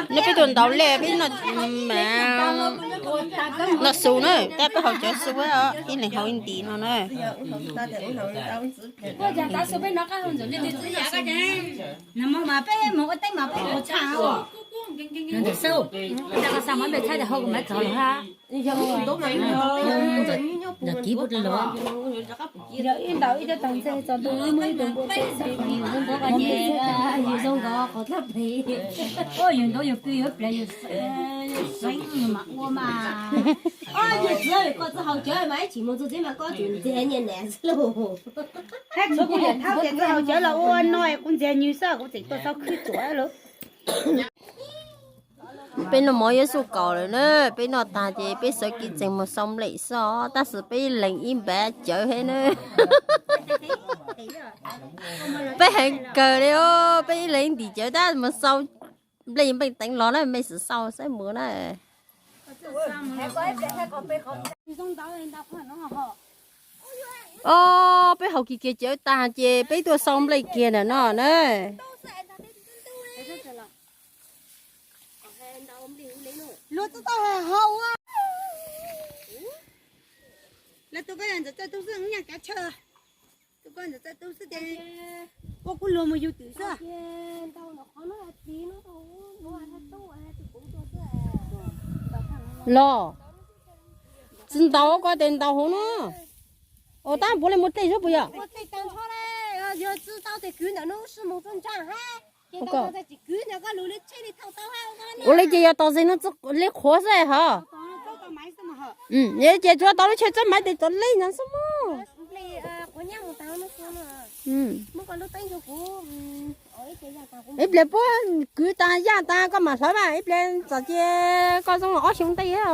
Neb peb tuaj ntaus lej peb noj, noj su na, tab peb haus cawv su, ib leeg haus ib ntim no na. Yus ntawd yus pw yus pliav yus seev yus mam ua mas. Yus txiv koj txoj hau cawv mas ib chim mus txog txiv mas koj tseem ntxias nyias nam xwb lauj. Hab tsuav kuv yawm thaub tias txoj hau cawv los ua no kuv ntxias nws xwb kuv tseem tuaj xauj khwb tsuav lauj. Peb noj mov yuav xuj kaum lawm na, peb noj tag ces peb sawv kev tsees mus sau nplej xwb os, tab sis peb ib leeg ib npav cawv thiab na. Peb heev kawg li os, peb ib leeg ib ntim cawv tab mus sau nplej, nplej teev los na, mej sim sau saib mus na. Os, peb haus kiag kiag cawv tag ces peb tuaj sau nplej kiag ntawm no na. Los, tsis ntaus ko tes ntaus hauv no. Ua tab puav leej muaj dlej xwb puas yog? Ua li ces yog tos zeg no li qhuav xwb hos. Ces tsuav tau lub tsheb txawb maiv tes txawv li ntawd xwb mog. Ib pliag puab kwv tas yaj tas koj mam hlawv mas ib pliag txom ces koj zoo ob xyoo ntej os.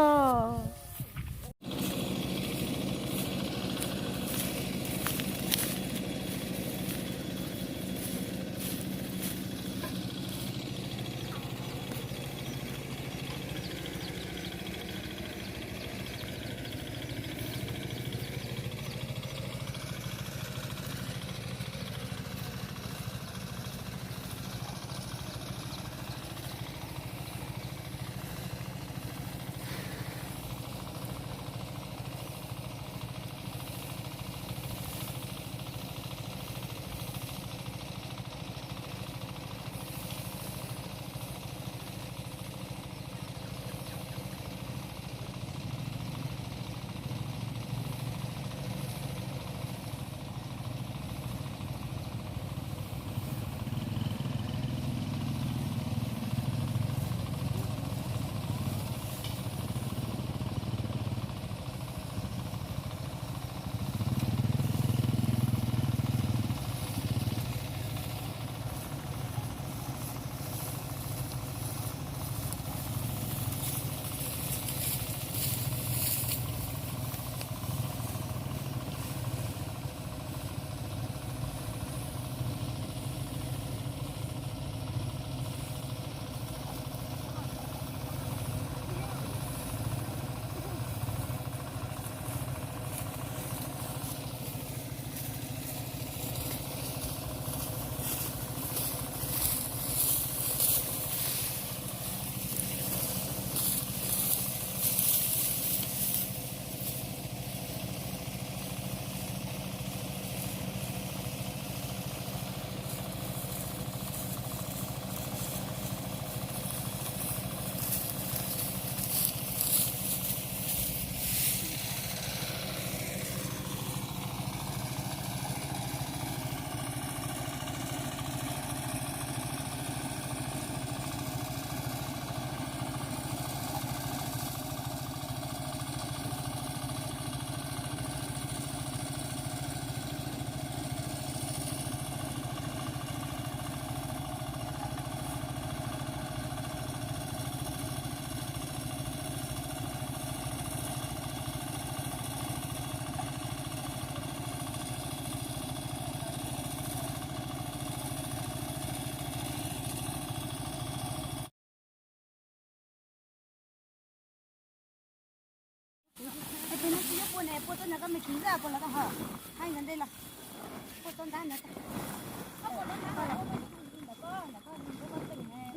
Tus no tsis yog puas ne, puas txoj nram koj me kiv xwb, puas los tau hos? Hais ntawd ntej los, puas txoj nrab ntawd tag. Koj puas txoj nrab ntawd, ntawm koj, ntawm koj, ntawm koj txoj nrab.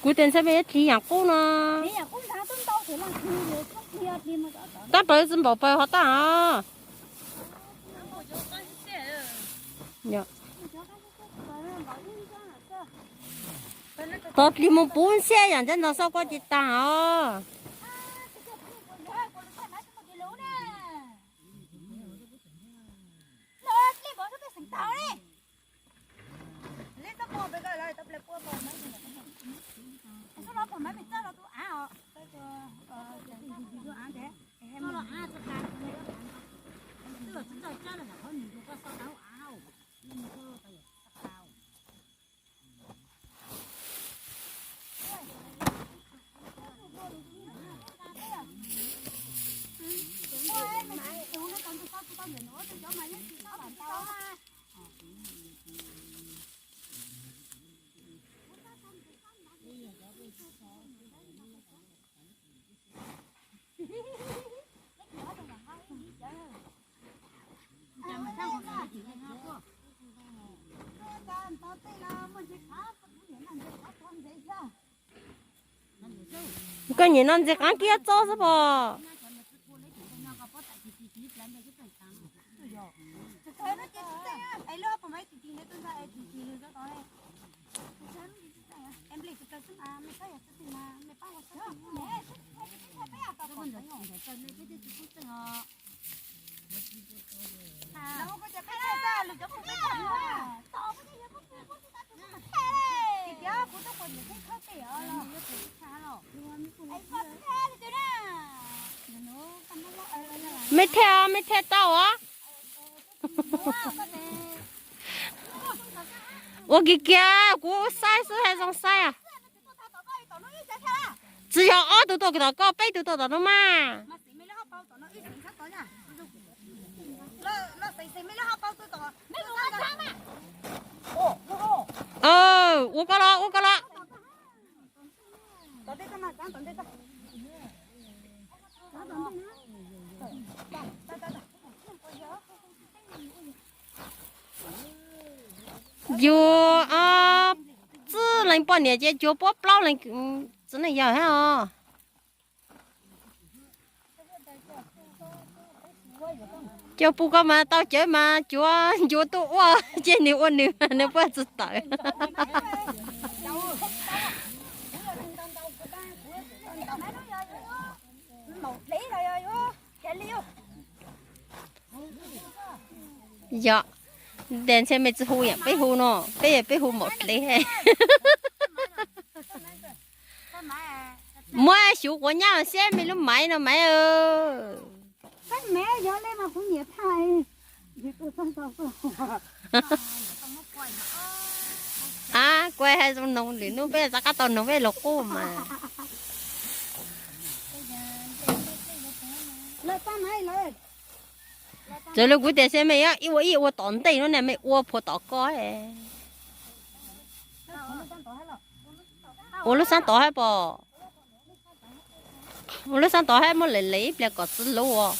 Kuv tias ntshai peb dlig yam qub no. Tab pawg tsi npaum pawg ho tag os. Tau dlig mus puv xiab yam ntawd ntog xauj koj ci tag os. Koj nyiam noj ntses qaab kiab txob xwb pom. Mej thej, mej thej tau os. Ua kiag kiag, kuv saib xwb haj zoo saib. Tsi yog ob tug tuaj tom koj, peb tug tuaj tom nuav mas. Ua koj los, ua koj los. Yus txwj leej poj niam ces cuag puab plaub leeg txiv neej yawg hab os. Coj pug koj mas tau cawv mas cuag ncuav tuaj ua, ces nws ua nws, nws puab tsi tawm. Yog, tes ntshe mej tsi hu yam peb hu no, peb yog peb hu maum dlev. Muab xyuv quav nyab xyab mej lub maiv no maiv. A, kuv hais zoo noog lwm nub peb rov qab tau noog peb lug qub mas. Txawm lug kuv tias xyov mej ib ua ib ua tom ntej no ne, mej ua puag tom koj. Ua lub xaab tod hab pom. Ua lub xaab tod hab muab lem lem ib pliag kom txwv lub.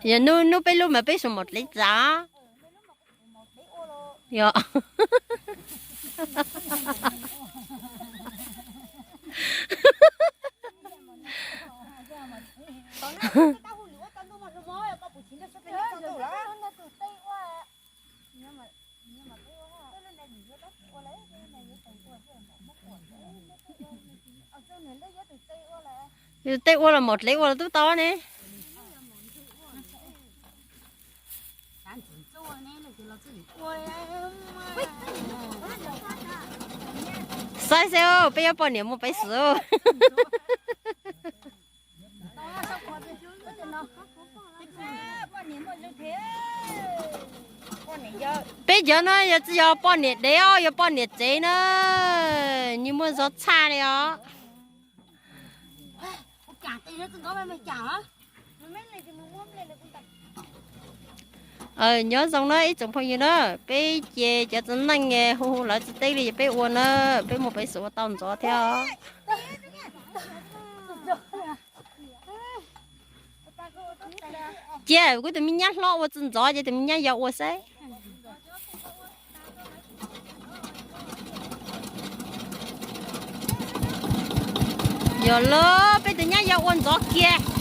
Yog nub nub peb lub mas peb sau maum dlev txav. Yog. Yus tej ua los maum dlev ua los tub tau ne. Saib xwb, peb yuav poj niam mus peb xwb. Peb cov no yog tsis yog poj niam dev os, yog poj niam tsev na, nws muaj zog tshaj li os. Nyob zoo na ib tsoom phooj ywg na, peb ces cov txiv neej hu hu lawv tsis teb li, peb ua na, peb muaj peev xwm ua tau ntxov thiab os. Cia kuv tus me nyab hlob ua tsis ntxov ces tus me nyab yau ua xwb. Yog lawm, peb tus nyab yau ua ntxov kiag.